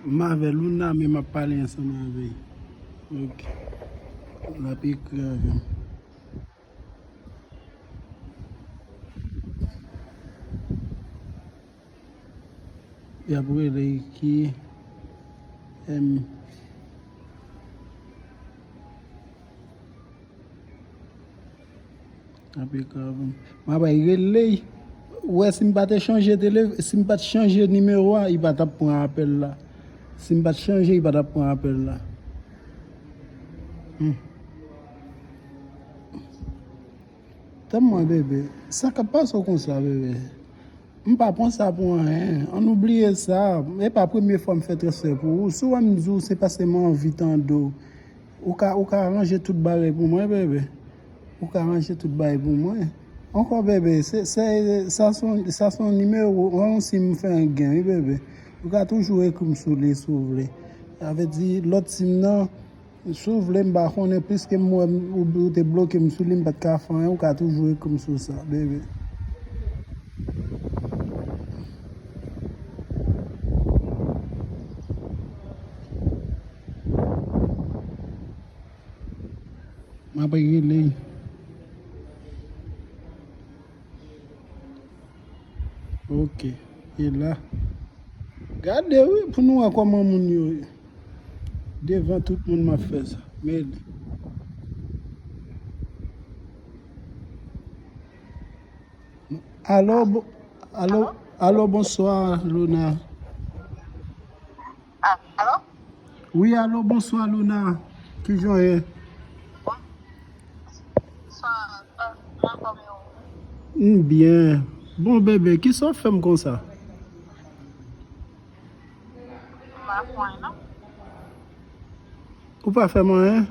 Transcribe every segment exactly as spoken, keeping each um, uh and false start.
M avè Luna, men m ap pale ansanm avè l. Ok. L ap ekri avè m. Y ap rele ki M. Apre ka, m ap rele. Ou wè, si m pa te chanje tele, si m pa t chanje nimewo a, li pa t ap pran apèl la. Si m pa t chanje, li pa t ap pran apèl la. Hmm. Tann mwen, bebe. Sa k ap pase w konsa, bebe? M pa pran sa pou anyen. Ann oubliye sa. E pa premye fwa m fè transfè pou ou. Si w wè m di w, se paske m anvi tande w. Ou ka, ou ka ranje tout bagay pou mwen, bebe. Ou ka ranje tout bagay pou mwen. Ankò, bebe, se, se, sa se yon, sa se yon nimewo, yon sim m fè an gen, wi, bebe. Ou ka toujou ekri m sou li, si w vle. Sa vle di, lòt sim nan, si w vle, m pa konnen, piske m wè m, ou, ou te bloke m sou li, m pa t ka fè anyen, ou ka toujou ekri m sou sa, bebe. M ap rele. Ok. E la. Gade, wi, pou nou wè kòman moun yo ye. Devan tout moun m ap fè sa. Men li. Alo, bo-, alo, alo, bonswa, Luna. Alo? Wi, alo, bonswa, Luna. Kijan w ye? Bonswa, mwen anfòm e ou? M byen. Bon, bebe, kisa w fè m konsa? M pa fè w anyen, non. Ou pa fè m anyen?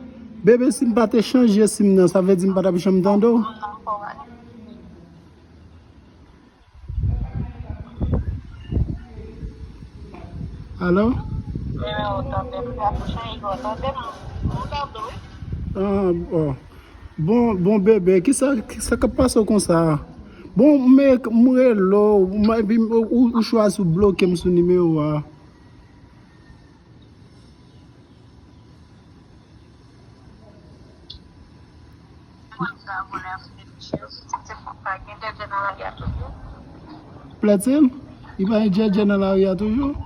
Bebe, si m pa te chanje sim nan, sa vle di m pa t ap janm tande w? Non, fò w ale. Alo? Nimewo tande m, pa pou chanje, ou tande m, m tande w, wi. Ah, bon. Bon, bon, bebe, kisa, kisa k ap pase w konsa? Bon, men, m rele w, m, epi m, ou, ou chwazi w bloke m sou nimewo a. Platin? Li pa gen djèdjè nan lari a toujou?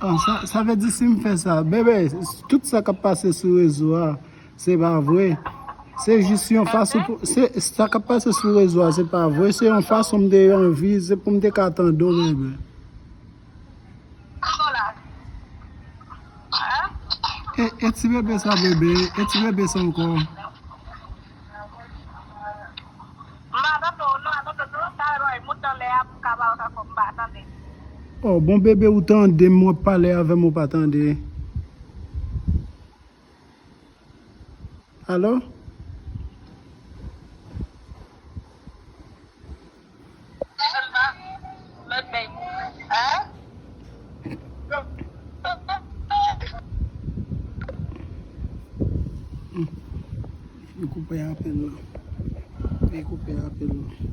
Ah, sa, sa vle di si m fè sa, bebe, tout sa k ap pase sou rezo a, se pa vre. Se jis yon fason pou, se, sa k ap pase sou rezo a, se pa vre. Se yon fason m te anvi, se pou m te ka tande w, bebe. E, e ti bebe sa, bebe? E ti bebe sa ankò? M pa tande w, non, tande w, non, talè m wè moun nan lè a pou m ka pale sa fò m pa tande. Oh, bon, bebe, ou tande m, w ap pale avè m, ou pa tande. Alo? Li koupe apèl la. Li koupe apèl la.